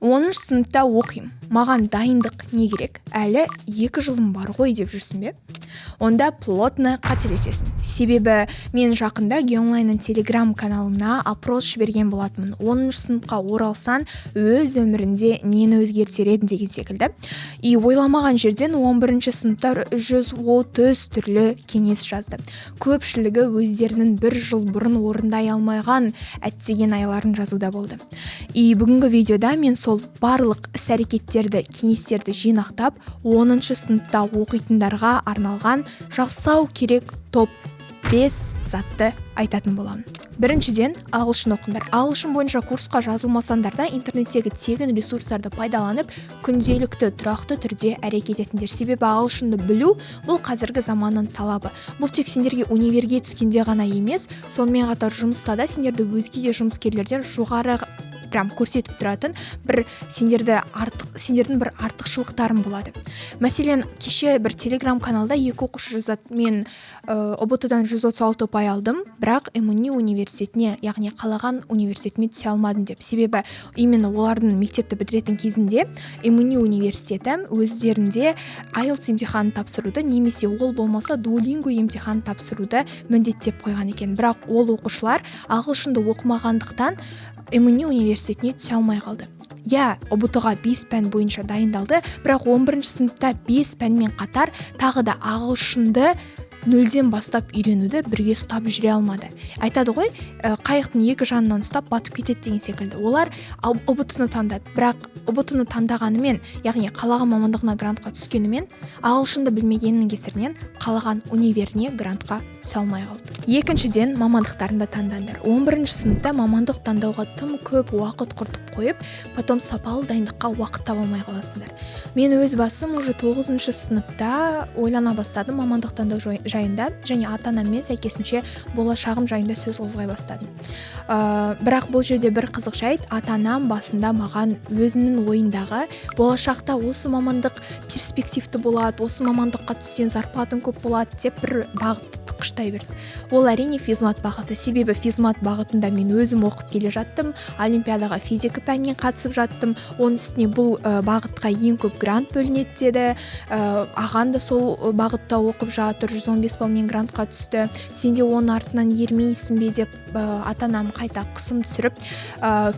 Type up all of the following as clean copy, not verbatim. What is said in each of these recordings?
10-сыныпта оқимын, маған дайындық не керек, әлі 2 жылым бар ғой деп жүрсің бе? Онда плотно қателесесің. Себебі мен жақында Геонлайнның телеграм каналына опрос жіберген болатынмын: 10-сыныпқа оралсаң, өз өмірінде нені өзгертер едің деген секілді. И ойламаған жерден 11 сыныптар 130 түрлі кеңес жазды. Көпшілігі өздерінің бір жыл бұрын орындай алмаған әттеген айларын жазуда болды. И бүгінгі видеода мен сол барлық іс әрекеттерді, кеңестерді жинақтап, 10 сыныпта оқитындарға арналған жасау керек топ 5 затты айтатын боламын. Біріншіден, ағылшын оқыңдар. Ағылшын бойынша курсқа жазылмасаңдар да, интернеттегі тегін ресурстарды пайдаланып, күнделікті тұрақты түрде әрекет етіңдер. Себебі ағылшынды білу — бұл қазіргі заманның талабы. Бұл тек сендерге универге түскенде ғана емес, сонымен қатар жұмыста да сендерді өзге де жұмыскерлерден жоғары прям көрсетіп тұратын бір сендерді артық, сендердің бір артықшылықтарың болады. Мәселен, кеше бір телеграм каналда екі оқушы жазады: «Мен ҰБТ дан 136 ұпай алдым, бірақ МНЮ университетіне, яғни қалаған университетіме түсе алмадым», — деп. Себебі именно олардың мектепті бітіретін кезінде МНЮ университеті өздерінде IELTS емтиханын тапсыруды немесе ол болмаса Duolingo емтиханын тапсыруды міндеттеп қойған екен. Бірақ ол оқушылар ағылшынды оқымағандықтан МНЮ университетіне түсе алмай қалды. Иә, ҰБТ ға бес пән бойынша дайындалды, бірақ 11 сыныпта бес пәнмен қатар тағы да ағылшынды нөлден бастап үйренуді бірге ұстап жүре алмады. Айтады ғой, қайықтың екі жағынан ұстап, батып кетеді деген секілді. Олар ҰБТ ны таңдады, бірақ ҰБТ ны таңдағанымен, яғни қалаған мамандығына грантқа түскенімен, ағылшынды білмегенінің кесірінен қалаған универіне грантқа түсе алмай қалды. Екіншіден, мамандықтарыңды таңдаңдар. 11 сыныпта мамандық таңдауға тым көп уақыт құртып қойып, потом сапалы дайындыққа уақыт таба алмай қаласыңдар. Мен өз басым уже тоғызыншы сыныпта ойлана бастадым мамандық таңдау жайында және ата анаммен сәйкесінше болашағым жайында сөз қозғай бастадым. Бірақ бұл жерде бір қызық жайт: ата анам басында маған өзінің ойындағы болашақта осы мамандық перспективті болады, осы мамандыққа түссең, зарплатаң көп болады деп бір бағытты тыққыштай берді. Ол, әрине, физмат бағыты. Себебі физмат бағытында мен өзім оқып келе жаттым, олимпиадаға физика пәнінен қатысып жаттым. Оның үстіне бұл бағытқа ең көп грант бөлінеді деді. Ағаң да сол бағытта оқып жатыр, 115 баллмен грантқа түсті, сен де оның артынан ермейсің бе деп ата анам қайта қысым түсіріп,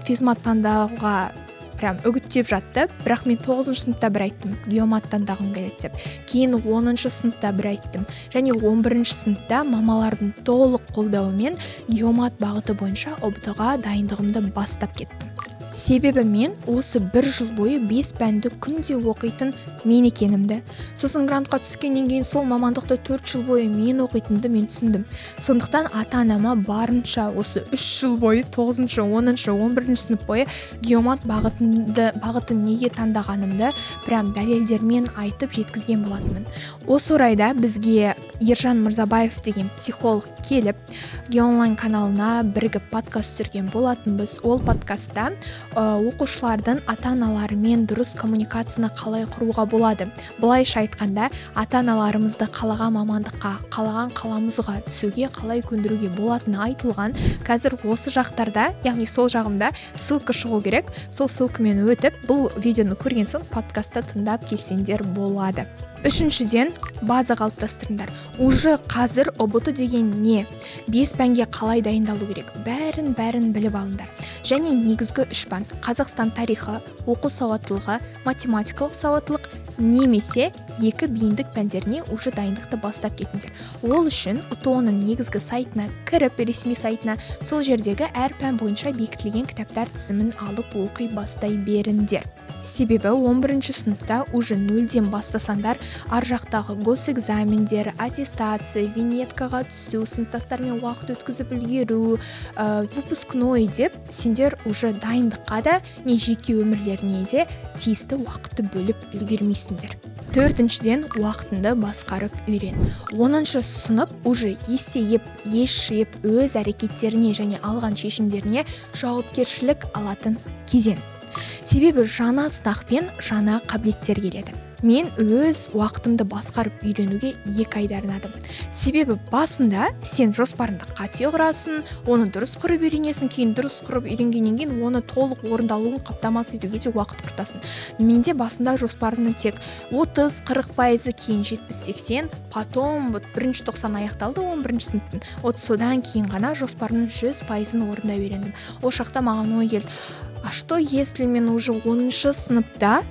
физмат таңдауға прям үгіттеп жатты. Бірақ мен тоғызыншы сыныпта бір айттым, геомат таңдағым келеді деп, кейін 10-сыныпта бір айттым және 11-сыныпта мамалардың толық қолдауымен геомат бағыты бойынша ҰБТ ға дайындығымды бастап кеттім. Себебі мен осы бір жыл бойы бес пәнді күнде оқитын мен екенімді, сосын грантқа түскеннен кейін сол мамандықты 4 жыл бойы мен оқитынымды мен түсіндім. Сондықтан ата анама барынша осы 3 жыл бойы, тоғызыншы, 10-, 11-сынып бойы геомат бағытын неге таңдағанымды прям дәлелдермен айтып жеткізген болатынмын. Осы орайда бізге Ержан Мырзабаев деген психолог келіп, Геонлайн каналына бірігіп подкаст түсірген болатынбыз. Ол подкастта оқушылардың ата аналарымен дұрыс коммуникацияны қалай құруға болады, былайша айтқанда, ата аналарымызды қалаған мамандыққа, қалаған қаламызға түсуге қалай көндіруге болатыны айтылған. Қазір осы жақтарда, яғни сол жағымда ссылка шығу керек. Сол ссылкамен өтіп, бұл видеоны көрген соң подкастты тыңдап келсеңдер болады. Үшіншіден, база қалыптастырыңдар. Уже қазір ҰБТ деген не, бес пәнге қалай дайындалу керек, бәрін бәрін біліп алыңдар. Және негізгі үш пән: Қазақстан тарихы, оқу сауаттылығы, математикалық сауаттылық немесе екі бейіндік пәндеріне уже дайындықты бастап кетіңдер. Ол үшін ҰТО ның негізгі сайтына кіріп, ресми сайтына, сол жердегі әр пән бойынша бекітілген кітаптар тізімін алып оқи бастай беріңдер. Себебі 11 сыныпта уже нөлден бастасаңдар, ар жақтағы госэкзамендер, аттестация, винеткаға түсу, сыныптастармен уақыт өткізіп үлгеру, выпускной деп сендер уже дайындыққа да, не жеке өмірлеріне де тиісті уақытты бөліп үлгермейсіңдер. Төртіншіден, уақытыңды басқарып үйрен. 10-сынып уже есейіп, ес жиып, өз әрекеттеріне және алған шешімдеріне жауапкершілік алатын кезең. Себебі жаңа сынақ пен жаңа қабілеттер келеді. Мен өз уақытымды басқарып үйренуге 2 айды арнадым. Себебі басында сен жоспарыңды қате құрасың, оны дұрыс құрып үйренесің, кейін дұрыс құрып үйренгеннен кейін оны толық орындалуын қамтамасыз етуге де уақыт құртасың. Менде басында жоспарымның тек 30-40%, кейін 70-80, потом вот бірінші тоқсан аяқталды 11-сыныптың, вот содан кейін ғана жоспарымның 100%-ын орындай үйрендім. Ол шақта маған ой келді: а что если мен уже 10-сыныпта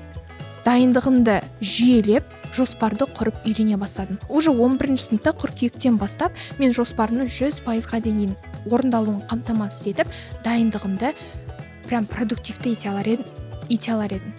дайындығымды жүйелеп, жоспарды құрып үйрене бастадым? Уже 11-сыныпта қыркүйектен бастап мен жоспарымның 100%-ға дейін орындалуын қамтамасыз етіп, дайындығымды прям продуктивті ете алар едім.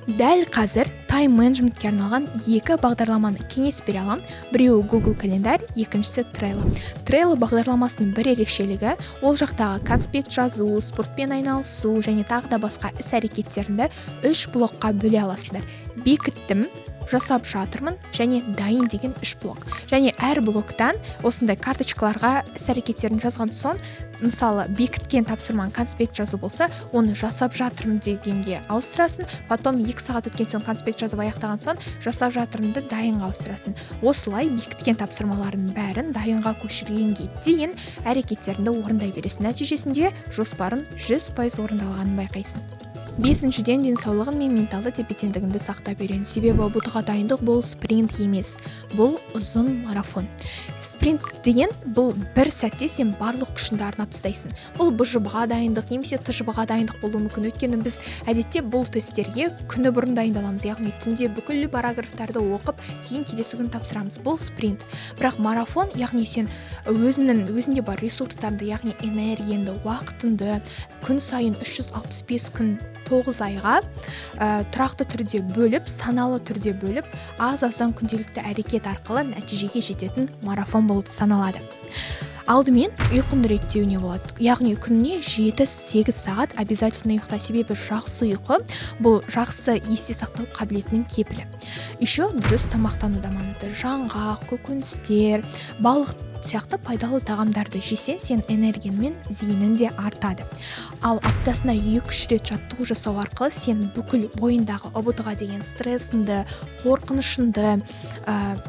Дәл қазір тайм менеджментке арналған екі бағдарламаны кеңес бере аламын. Біреуі Google Календарь, екіншісі Trello. Trello бағдарламасының бір ерекшелігі: ол жақтағы конспект жазу, спортпен айналысу және тағы да басқа іс әрекеттеріңді үш блокқа бөле аласыңдар: бекіттім, жасап жатырмын және дайын деген үш блок. Және әр блоктан осындай карточкаларға іс әрекеттерін жазған соң, мысалы, бекіткен тапсырмаң конспект жазу болса, оны жасап жатырмын дегенге ауыстырасың. Потом 2 сағат өткен соң, конспект жазып аяқтаған соң, жасап жатырмынды дайынға ауыстырасың. Осылай бекіткен тапсырмалардың бәрін дайынға көшіргенге дейін әрекеттеріңді орындай бересің. Нәтижесінде жоспарың 100% орындалғанын байқайсың. Бесіншіден, денсаулығың мен менталды тепе теңдігіңді сақтап үйрен. Себебі ҰБТ ға дайындық — бұл спринт емес, бұл ұзын марафон. Спринт деген — бұл бір сәтте сен барлық күшіңді арнап тастайсың. Бұл БЖБ ға дайындық немесе ТЖБ ға дайындық болуы мүмкін, өйткені біз әдетте бұл тесттерге күні бұрын дайындаламыз, яғни түнде бүкіл параграфтарды оқып, кейін келесі күні тапсырамыз. Бұл спринт. Бірақ марафон, яғни сен өзіңнің өзіңде бар ресурстарыңды, яғни энергияңды, уақытыңды күн сайын 365 күн, 9 айға тұрақты түрде бөліп, саналы түрде бөліп, аз аздан күнделікті әрекет арқылы нәтижеге жететін марафон болып саналады. Алдымен ұйқыңды реттеуіне болады, яғни күніне 7-8 сағат обязательно ұйықта. Себебі жақсы ұйқы — бұл жақсы есте сақтау қабілетінің кепілі. Еще дұрыс тамақтану да маңызды. Жаңғақ, көкөністер, балық сияқты пайдалы тағамдарды жесең, сен энергияң мен зейінің де артады. Ал аптасына 2-3 рет жаттығу жасау арқылы сен бүкіл бойындағы ҰБТ ға деген стрессіңді, қорқынышыңды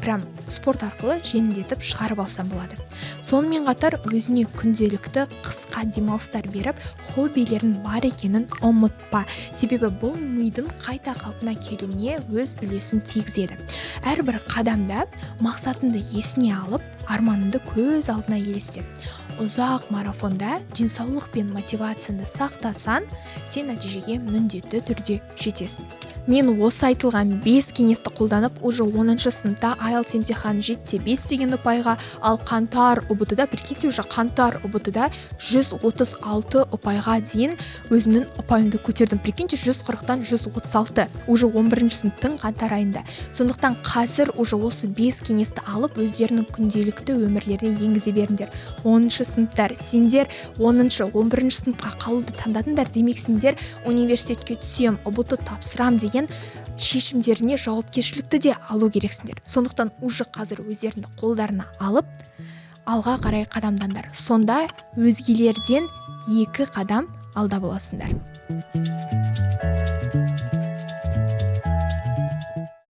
прям спорт арқылы жеңілдетіп шығарып алсаң болады. Сонымен қатар өзіңе күнделікті қысқа демалыстар беріп, хоббилерің бар екенін ұмытпа. Себебі бұл мидың қайта қалпына келуіне өз үлесін тигізеді. Әрбір қадамда мақсатыңды есіне алып, арманыңды көз алдына елестет. Ұзақ марафонда денсаулық пен мотивацияны сақтасаң, сен нәтижеге міндетті түрде жетесің. Мен осы айтылған бес кеңесті қолданып, уже 10-сыныпта IELTS емтиханын 7,5 деген ұпайға, ал қаңтар ҰБТ да, прикиньте, уже қаңтар ҰБТ да 136 ұпайға дейін өзімнің ұпайымды көтердім. Прикиньте, 140-тан 136 уже 11 сыныптың қаңтар айында. Сондықтан қазір уже осы бес кеңесті алып, өздерінің күнделікті өмірлеріне енгізе беріңдер. 10-сыныптар, сендер 10-, 11-сыныпқа қалуды таңдадыңдар, демек, сендер университетке түсем, ҰБТ тапсырам деген шешімдеріне жауапкершілікті де алу керексіңдер. Сондықтан уже қазір өздеріңді қолдарына алып, алға қарай қадамдаңдар. Сонда өзгелерден екі қадам алда боласыңдар.